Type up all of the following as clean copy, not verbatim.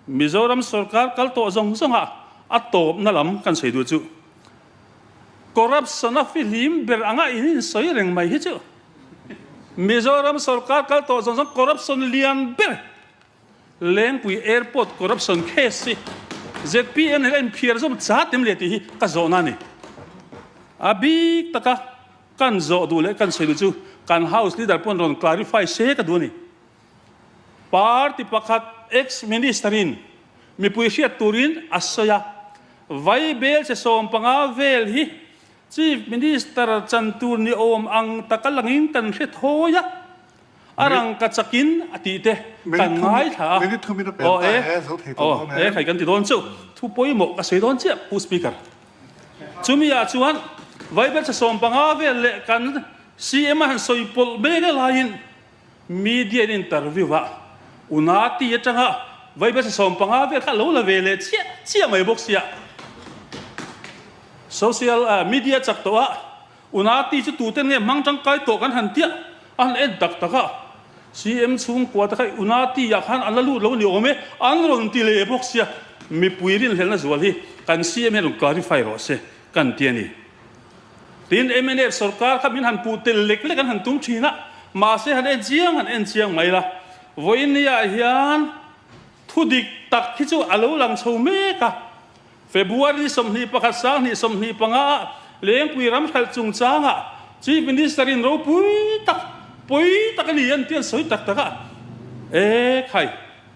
Mizoram sorkar kal tawh zawng zawngah a tawpna lam kan sawi duh chu corruption a fihlim ber anga in insawi reng mai hi chu Mizoram sorkar kal tawh zawng zawng corruption lian ber Lengpui Airport corruption case hi zpm nen a inphiar zawm chat em le tih hi ka zawhna a ni. A bik taka kan zawh duh leh kan sawi duh chu kan House Leader pawn rawn clarify se ka duh a ni. Party pakhat ex-minister in mipui hriat turin a sawi a, vai bel che 15 vel hi Chief Minister chan tur ni awm ang taka langin kan hre thawi a, a rangka chakin a tih te kan ngaithla a. Aw e, aw e, khai kan ti dawn chauh, thu pawimawh ka sawi dawn chiah Pu Speaker. Chumi ah chuan vai bel che 15 vel leh kan CM a han sawi pawlh mek laiin, Media in interview ah Unati atanga vaibelchhe 15 vel kha a lo la ve leh chiah chiah mai bawk sia. Social media chak tawh ah Unati chu tuten nge hmang tangkai tawh kan han tiah a han en tak tak a. CM chhungkua te kha Unati ah khan an la lut lo ni awm e an rawn ti leh bawk sia. Mipui rinhlelhna zual hi kan CM hian rawn clarify rawh se kan ti a ni. Tin, mnf sorkar kha min han puh tel lek lek an han tum thin a, mahse han en chiang han en chiang mai la. Vawiin niah hian thu dik tak hi chu a lo lang chho mek a. February 21 2025 ah Lengpui ram hralh chungchangah Chief Minister in ropui tak, pawi tak a ni an ti an sawi tak tak a. E khai,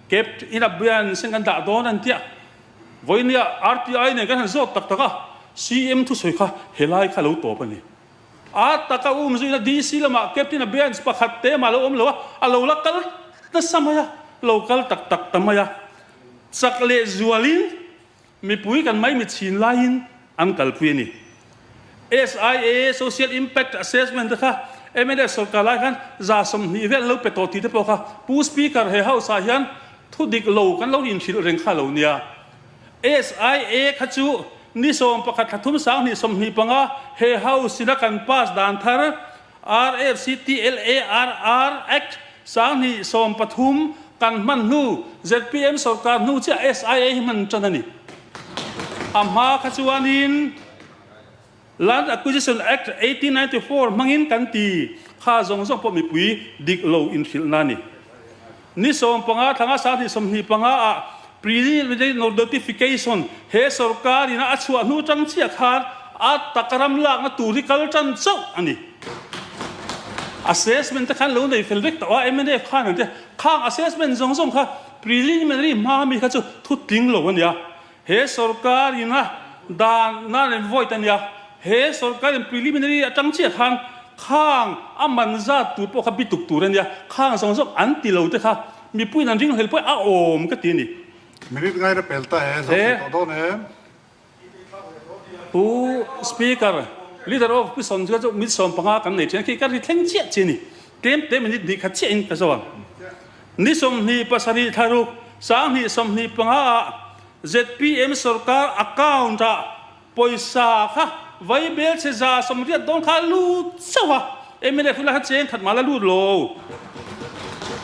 kept in abeyance kan dah dawn an ti a. Vawinia RTI nen kan han zawt tak tak a, CM thusawi kha helai kha lo tawp a ni. A taka um zuina DC lamah Captain a bench pakhat te mah lo awm lo a, a lo la kal nasa mai a, lo kal tak tak ta mai a. Chak leh zualin mipui kan mai mitchhin laiin an kalpui a ni. SIA, Social Impact Assessment, te kha mnf sorkar lai khan 120 vel an lo pe tawh tih te pawh kha Pu Speaker he House ah hian Thu dik lo kan lo inhrilh reng kha lo nia. SIA kha chu ni 11 thla thum 2025 he House ina kan pass dan thar RFCTLARR Act 2013 kan hman hnu zpm sorkar hnu chiah SIA hi hman tan a ni. A hma kha chuanin Land Acquisition Act 1894 hmangin kan ti kha zawng zawng pawh mipui dik lo inhrilhna a ni. Ni 15 thlanga 2025 ah Preliminary Notification he sorkar ina a chhuah hnu tang chiah khan a tak ram lakna tur hi kal tan chauh a ni. Assessment te khan lo nei fel vek tawh a, mnf khan an ti a, khang assessment zawng zawng kha preliminary hma mi kha chu thu tling lo a nia. He sorkar in a dan nan an vote a nia, he sorkar in preliminary atang chiah khan khang a man zat tur pawh kha bituk tur a nia, khang zawng zawng an ti lo te kha mipuiin an ringhlel pawh a awm ka ti a ni. Minute ngai na pel ta e, zo thei tawh dawn em? Pu Speaker, Leader of Opposition chu minute 15 kan nei thin a, khi ka ri thleng chiah chi a ni. Tlem te minute hnih khat chiahin ka zo ang. Ni 27 thla ruk 2025 ah zpm sorkar account ah pawisa kha vai bel chhe 180 dawn kha a lut chauh a, mnf hunah khan cheng khat mah la lut lo.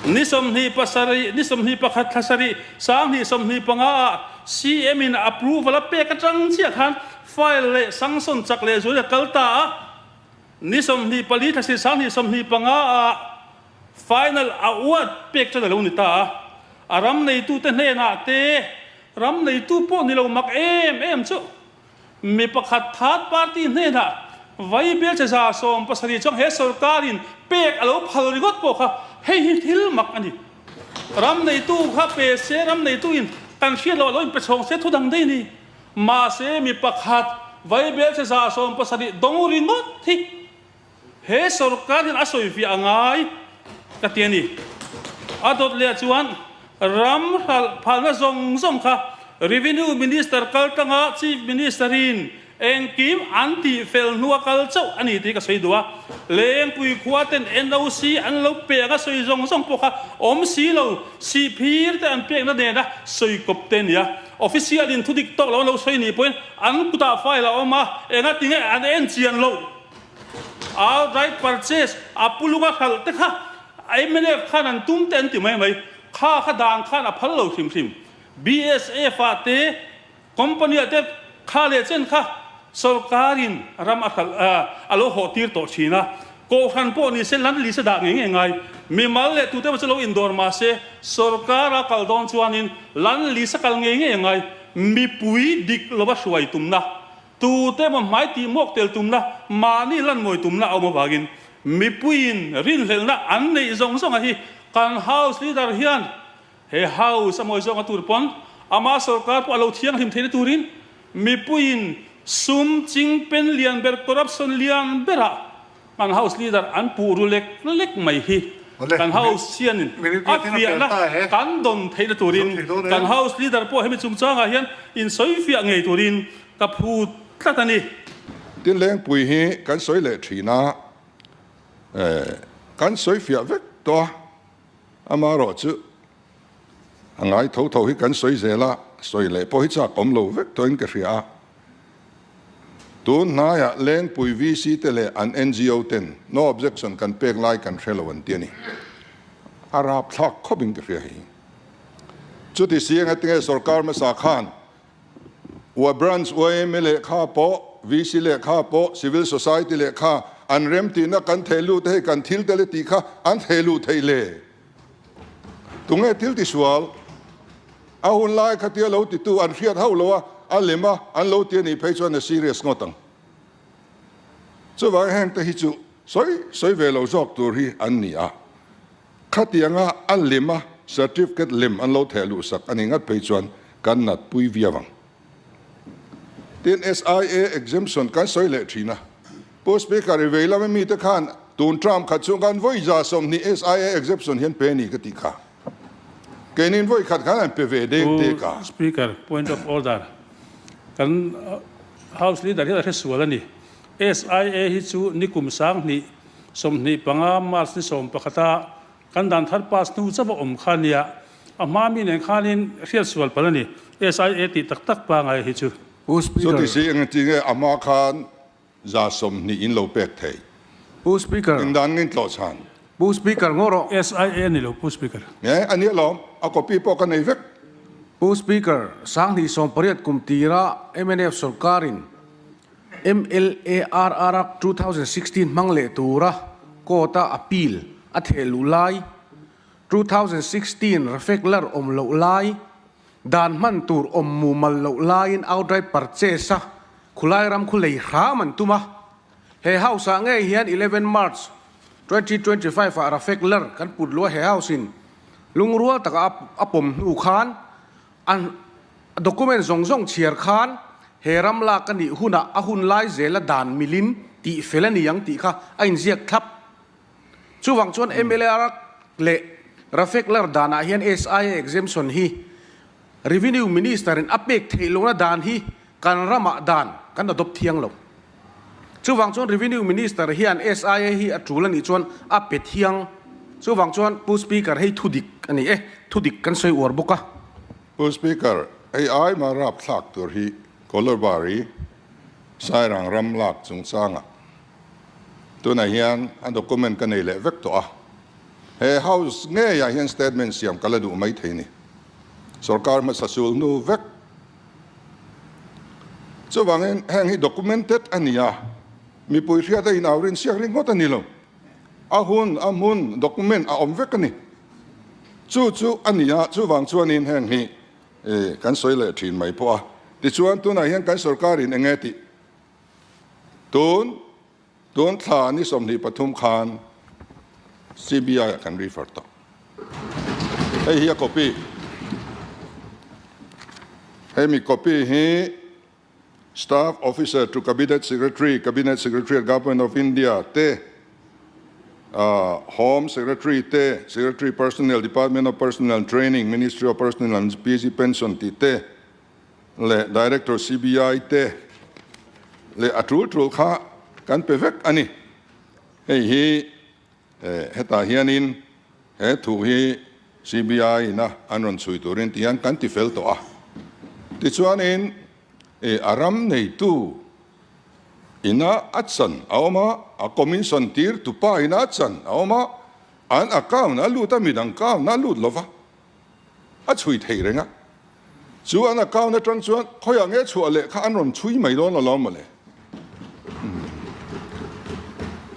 Ni 27 ni 21 thla sarih 2025 ah CM in approval a pek atang chiah khan file leh sanction chak leh zual a kal ta a. Ni 24 thla si 2025 ah final award pek tan a lo ni ta a, a ram neitute hnenah te ram neitu pawh ni lo mak em em chu mi pakhat third party hnenah vai belche 170 chuang he sorkarin pek a lo phal ringawt pawh kha hei hi thil mak a ni. Ram neitu kha pe se ram neitu in kan hriat loh a lo inpe chhawng se thu dang daih a ni. Mahse, mi pakhat vaibelchhe 170 dawng ringawt hi he sorkar hian a sawi fiah a ngai ka ti a ni. A dawt leh chuan ram hralh phalna zawng zawng kha Revenue Minister kal tanga Chief Minister in engkim an tih fel hnua kal chauh a ni tih ka sawi duh a. Lengpui khua ten NOC an lo pek a sawi zawng zawng pawh kha awm si lo, sihphir te an pekna nena sawi kawp te a ni a. Official in thudik tawk lo an lo sawi nih pawhin an kutah file a awm a, enga tinge an en chian loh. Outright purchase a pulunga hralh te kha mnf khan an tum te an ti mai mai. Kha kha dan khan a phal lo hrim hrim. BSF ah te company ah te kha leh chen kha sorkar in ram a hralh a lo hawh tir tawh thin a, kohhran pawh ni se lan lisa dah ngei ngei ngai. Mimal leh tute pawh chu lo indawr mah se sorkar a kal dawn chuanin lan lisa kal ngei ngei ngai. Mipui dik lova hruai tumna, tute emaw hmai tih muak tel tumna, mahni lan mawi tumna a awm avangin mipuiin rinhlelhna an neih zawng zawng a hi kan House Leader hian He House a mawi zawnga tur pawn ama sorkar pawh a lo thianghlim theihna turin mipuiin sum ching pen lian ber corruption lian berah kan House Leader an puh ru lek lek mai hi kan House hianin a fiahna kan dawn theihna turin kan House Leader pawh hemi chungchangah hian insawifiah ngei turin ka phut tlat a ni. Tin Lengpui hi kan sawi leh thin a, kan sawifiah vek tawh a. Amaherawh chu a ngai tho tho hi kan sawi zel a, sawi leh pawh hi chak awm lo vek tawhin ka hria a. Tun hnaiah Lengpui VC te leh an NGO ten no objection kan pek lai kan hre lo an ti a ni. A rapthlak khawpin ka hria hei. Chuti si engatinge sorkar hmasa khan Ua Branch yma lehkha pawh, VC lehkha pawh, Civil Society lehkha an remtihna kan theh lut hei kan thil tel e tih kha an theh luh theih le. Tunge thil tisual? A hun lai khatia lo titu an hriat hauh lo a, a lem a, an lo ti a nih phei chuan a serious ngawt ang. Chuvang heng te hi chu sawi sawi ve lo zawk tur hi an ni a. Khatianga a lem a certificate lem an lo theh luh sak a ni ngat phei chuan kan nat pui viau ang. Tin, SIA exemption kan sawi leh thin a. Pu Speaker, i vei lama mite khan tun term khat chhung khan vawi 120 SIA exemption hian pe ni ka tih kha. Keinin vawi khat khan an pe ve dek Pu dek a. Speaker, point of order. Kan House Leader hian a hre sual a ni. SIA hi chu nikum 2000 25 March ni 11 a kan dan thar pass hnu chauh a awm kha nia, a hma mi nen khanin hriat sual palh a ni. SIA tih tak tak pangai hi chu. Pu Speaker. Chuti si eng ti nge a hma khan 120 in lo pek thei? Pu Speaker. Eng dan ngin tlawh chhan? Pu Speaker ngaw rawh. SIA ni lo Pu Speaker. Nge a nia lawm, a copy pawh ka nei vek. Pu Speaker, 2018 kum tira mnf sorkarin MLARR Act 2016 hmang leh tura court-a appeal a theh luh lai, 2016 Rafeklar awm loh lai, dan hman tur awm mumal loh laiin outright purchase-a khulai ram khu lei hram an tum a. He house-ah ngei hian 11 March 2025 ah Rafeklar kan put luh a he house-in lungrual taka a pawm hnu khan A document zawng zawng chhiar khan he ram lak a nih hunah a hun lai zela dan milin tih fel a ni ang tih kha a inziak thlap. Chuvang chuan mla leh Rafek lar danah hian SIA exemption hi Revenue Minister in a pek theih lohna dan hi kan ramah dan kan adopt thiang lo. Chuvang chuan Revenue Minister hian SIA hi a tul a nih chuan a pe thiang. Chuvang chuan Pu Speaker hei thudik a ni e, thudik kan sawi uar bawk a. Pu Speaker, hei ai mah rapthlak tur hi Kolobari Sairang ram lak chungchangah tunah hian a document ka nei leh vek tawh a. He House ngeiah hian statement siam ka la duh mai thei ni. Sorkar hmasa sul hnu vek. Chuvangin heng hi documented a ni a, mipui hriat a inau rin siak ringawt a ni lo. A hun, a hmun, document a awm vek a ni. Chu chu a ni a, chuvang chuanin heng hi kan sawi leh thin mai pawh a. Tichuan tunah hian kan sorkarin eng nge tih tun tun thla ni 23 khan CBI ah kan refer tawh. Hei hi a copy. Hemi copy hi Staff Officer to Cabinet Secretary, Cabinet Secretary at Government of India te, Home Secretary te, Secretary Personnel, Department of Personnel and Training, Ministry of Personnel and PG Pension tih te, leh Director CBI te leh a tul tul kha kan pe vek a ni. Hei hi hetah hianin he thu hi CBI ina an rawn chhui turin ti hian kan ti fel tawh a. Tichuanin a ram neitu ina a chan a awm a, a commission tir tupa ina a chan a awm a, an account a lut a, midang account a lut lova a chhui thei reng a. Chu an account atang chuan khawiah nge chhuah leh kha an rawn chhui mai dawn alawm mawle.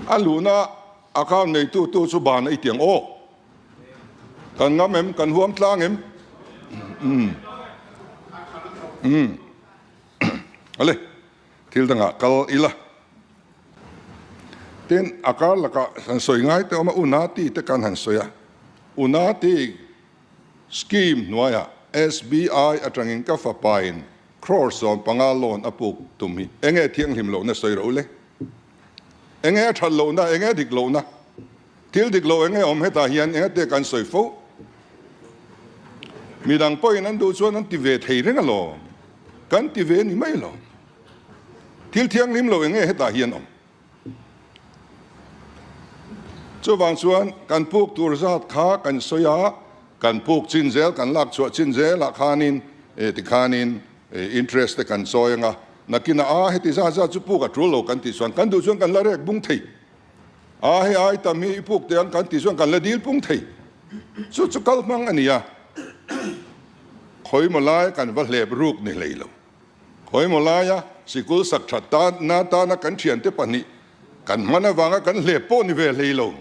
A luhna account neitu tu chu ban a i tiang aw. Kan ngam em? Kan huam tlang em? Umm. Umm. Ale, thil dangah kal ila. Tin, a kar lakah han sawi ngai te awm a, Unati te kan han sawi a. Unati scheme hnuaiah SBI atangin ka fapain crore 15 loan a puk tum hi enge thianghlim lohna sawi ro le? Enge a that lohna, enge dik lohna? Thil dik lo enge awm hetah hian enge te kan sawi fo? Midang pawhin an duh chuan an ti ve thei reng alawm. Kan ti ve ni mai lo. Thil thianghlim lo enge hetah hian awm? Chuvang chuan kan puk tur zat kha kan sawi a, kan puk chin zel, kan lak chhuah chin zelah khanin tikhanin interest te kan chawi anga, nakinah a heti zat zat chu puk a tul lo kan tih chuan kan duh chuan kan la rek bung thei. A hei ai tam hi i puk teh ang kan tih chuan kan la dil pung thei. Chu chu kal hmang a ni a, khawimaw lai kan va hlep ruk ni hlei lo. Khawimaw laia sikul sak that na tana kan thiante pahnih kan hman avanga kan hlep pawh ni ve hlei lo.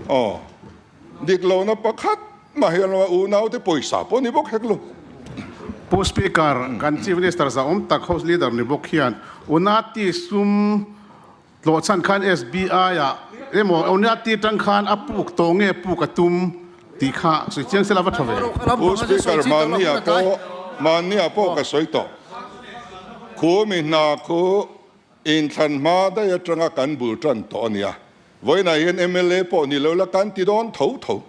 Aw, dik lohna pakhat mah hian lo a unaute pawisa pawh ni bawk hek lo. Pu Speaker, kan Chief Minister zahawm tak House Leader ni bawk hian Unati sum tlawh chhan khan SBI ah emaw Unati tang khan a puk tawh nge puk a tum tih kha sawi chiang sela va tha ve. Pu Speaker, mahni ah pawh mahni ah pawh ka sawi tawh. Khu mi hna khu inthlan hma daih atanga kan bul tan tawh a nia. Vawiinah hian mla pawh ni lo la kan ti dawn tho tho.